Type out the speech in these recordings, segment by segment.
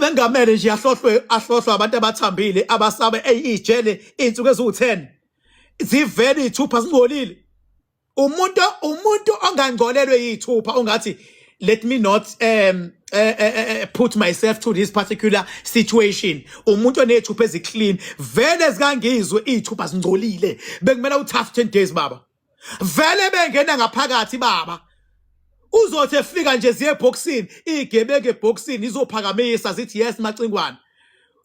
Bengamele nje ahlohlwe, ahlohlwe abantu abathambile abasabe eyijele izinsuku eziwu-10, zivele iy'thupha zingcolile. Umuntu ongangcolelwe yithupha ungathi, "Let me not put myself to this particular situation." Umuntu onethupha eziclean vele zikangizwe iy'thupha zingcolile, bekumele uthathe 10 days, baba. Vele bengena ngaphakathi, baba, uzothi efika nje ziye eboxini, igebengu eboxini izophakamisa zithi, "Yes, Macingwane."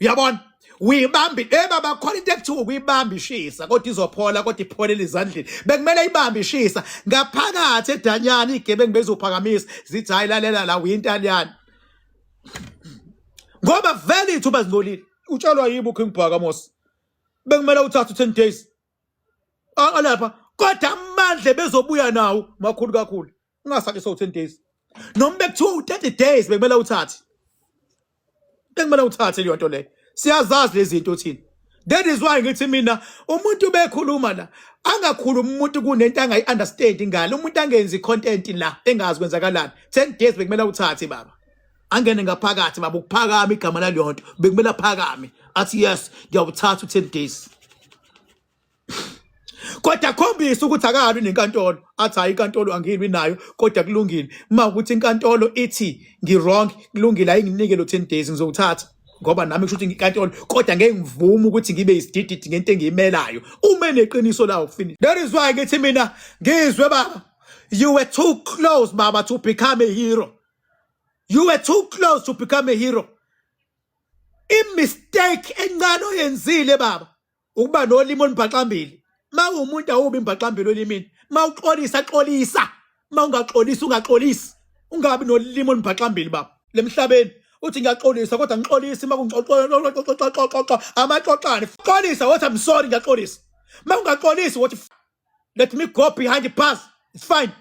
Uyabona, uyibambi baba, khona into ekuthiwa ukuyibamba ishisa kodwa izophola, kodwa ipholele ezandleni. Bekumele ibambe ishisa ngaphakathi edanyana, igebengu bezophakamisa zithi, "Hayi, lalela la, uyintaliyane," ngoba vele iy'thupha zingcolile. Utshelwa yibo uKing Bhaka mos, bekumele uthathe u-10 days alapha, kodwa amandla bezobuya nawo makhulu kakhulu. Ungasathi so 10 days, noma bekuthiwa u-30 days, bekumele uthathe, bekumele uthathe leyo nto leyo. Siyazazi lezi zinto thina. That is why ngithi mina umuntu bekhuluma la, angakhuluma umuntu kunento angayi-understand ngale, umuntu angenzi content la engazi kwenzakalani. 10 days bekumele uthathe, baba, angene ngaphakathi, baba, ukuphakama igama laleyo nto. Bekumele aphakame athi, "Yes, ngiyawuthatha u-10 days," kodwa akhombise ukuthi akalwi nenkantolo, athi, "Hayi, inkantolo angilwi nayo, kodwa kulungile uma ukuthi inkantolo ithi ngi-wrong, kulungile, ayinginike lo 10 days, ngizowuthatha, ngoba nami kusho ukuthi inkantolo, kodwa ngeke ngivume ukuthi ngibe isidididi ngento engiyimelayo uma eneqiniso lawo." Finish. That is why ngithi mina ngizwe, baba, you were too close, baba, to become a hero. You were too close to become a hero. I-mistake encane oyenzile, baba, ukuba nolimi olubhaxambili. Ma uwumuntu awubi imbhaxambili olimini. Ma uxolisa, xolisa. Ma ungaxolisi, ungaxolisi. Ungabi nolimi olubhaxambili, baba, lemhlabeni uthi ngiyaxolisa kodwa ngixolisi uma kungixoxoxoxoxoxo amaxoxane. Xolisa, wathi, "I'm sorry, ngiyaxolisa." Ma ungaxolisi, wathi, "Let me go behind the bars, it's fine."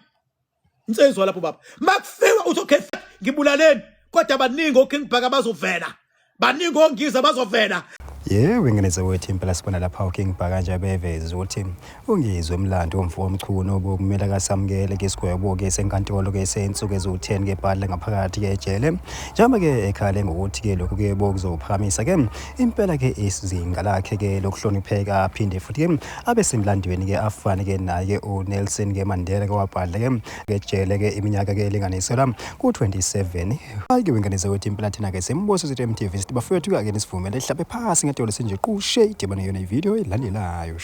Insizwa lapho, baba, makufiwa uthi, "Okay, ngibulaleni," kodwa baningi oKing Bhaka bazovela, baningi ongiza bazovela. Yebo, ingane wethu, impela sibona lapha uKing Bhaka nje beveza ukuthi ungizwe umlando womfo womchunu okumele kasamukele ke isigwebo ke senkantolo ke sensuku eziwu-10 ke bhadla ngaphakathi ke ejele, njengoba ke ekhale ngokuthi ke lokhu ke bokuzophakamisa ke impela ke izinga lakhe ke lokuhlonipheka, aphinde futhi ke abe semlandweni ke afane ke naye ke uNelson ke Mandela ke wabhadla ke ejele ke iminyaka ke elinganiselwa ku-27. Hayi ke, wengane wethu, impela thina ke sembuso sethu MTV sithi bafowethu, ake nisivumele hlabe phasi ngedolo sinje qushe idibane yona ividiyo elandelayo.